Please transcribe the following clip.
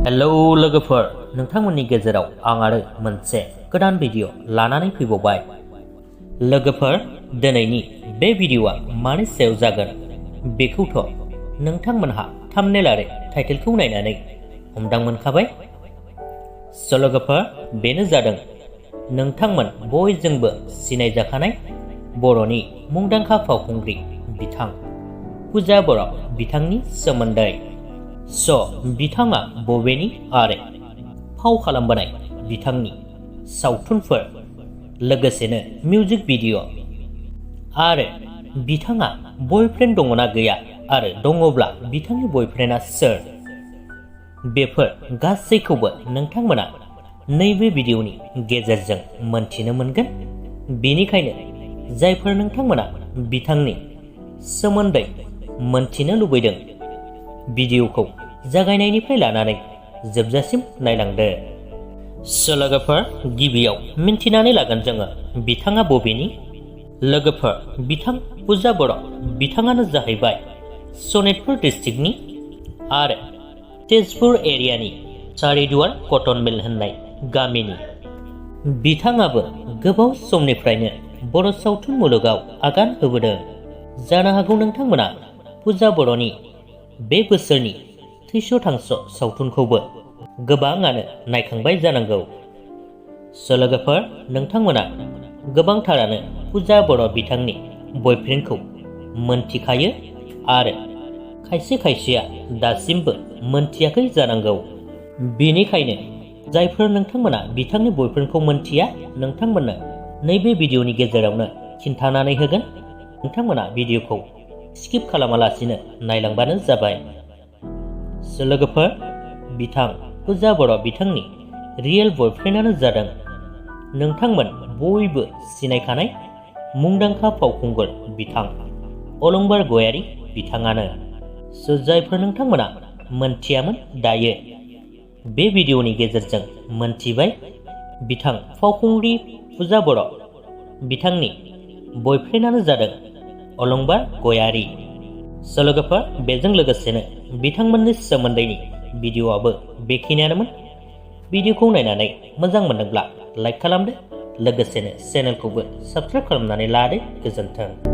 Hello लोगोफोर, नोंथांमोननि गेजेराव आं आरो मोनसे गोदान भिडिअ लानानै फैबावबाय। लोगोफोर, दिनैनि बे भिडिअआ मानि सायाव जागोन बेखौथ' नोंथांमोनहा थाम्बनेल आरो टाइटेलखौ नायनानै हमदां मोनखाबाय। लोगोफोर, बेनो जादों नोंथांमोन बयजोंबो सिनायजाखानाय बर'नि मुंदांखा फावखुंग्रि बिथां पुजा बर' बिथांनि सोमोन्दै। बिथाङा बबेनि आरो फाव खालामबोनाय बिथांनि सावथुनफोर, लोगोसेनो मिउजिक भिडिअ आरो बिथाङा बयफ्रेन्ड दङना गैया आरो दङब्ला बिथांनि बयफ्रेन्डआ सोर, बेफोर गासैखौबो नोंथांमोना नैबे भिडिअनि गेजेरजों मोनथिनो मोनगोन। बेनिखायनो जायफोर नोंथांमोना बिथांनि सोमोन्दै मोनथिनो लुबैदों, भिडिअखौ जागायनायनिफ्राय लानानै जोबजासिम नायलांदो। लोगोफोर, गिबियाव मिन्थिनानै लागोन जोङो बिथाङा बबेनि। लोगोफोर, बिथां पुजा बर' बिथाङानो जाहैबाय सनितपुर डिस्ट्रिक्टनि आरो तेजपुर एरियानि सारिदुवार कटन मिल होननाय गामिनि। बिथाङाबो गोबाव समनिफ्रायनो बर' सावथुन मुलुगाव आगान होबोदों। जानो हागौ नोंथांमोना पुजा बर'नि बे बोसोरनि थैस' थांस' सावथुनखौबो गोबाङानो नायखांबाय जानांगौ। लोगोफोर, नोंथांमोना गोबांथारानो पुजा बर' बिथांनि बयफ्रेन्डखौ मोनथिखायो आरो खायसे खायसेया दासिमबो मोनथियाखै जानांगौ। बेनिखायनो जायफोर नोंथांमोना बिथांनि बयफ्रेन्डखौ मोनथिया, नोंथांमोननो नैबे भिडिअनि गेजेरावनो खिन्थानानै होगोन। नोंथांमोना भिडिअखौ स्किप खालामालासिनो नायलांबानो जाबाय। लोगोफोर, बिथां पुजा बर' बिथांनि रियेल बयफ्रेन्डआनो जादों नोंथांमोन बयबो सिनायखानाय मुंदांखा फावखुंगुर बिथां अलंबार गयारी बिथाङानो। जायफोर नोंथांमोना मोनथियामोन, दायो बे भिडिअनि गेजेरजों मोनथिबाय। बिथां फावखुंग्रि पुजा बर' बिथांनि बयफ्रेन्डआनो जादों अलंबार गयारी। लोगोफोर, बेजों लोगोसेनो बिथांमोननि सोमोन्दैनि भिडिअआबो बेखिनियानोमोन। भिडिअखौ नायनानै मोजां मोनदोंब्ला लाइक खालामदो, लोगोसेनो चेनेलखौबो साबस्क्राइब खालामनानै लादो। गोजोन्थों।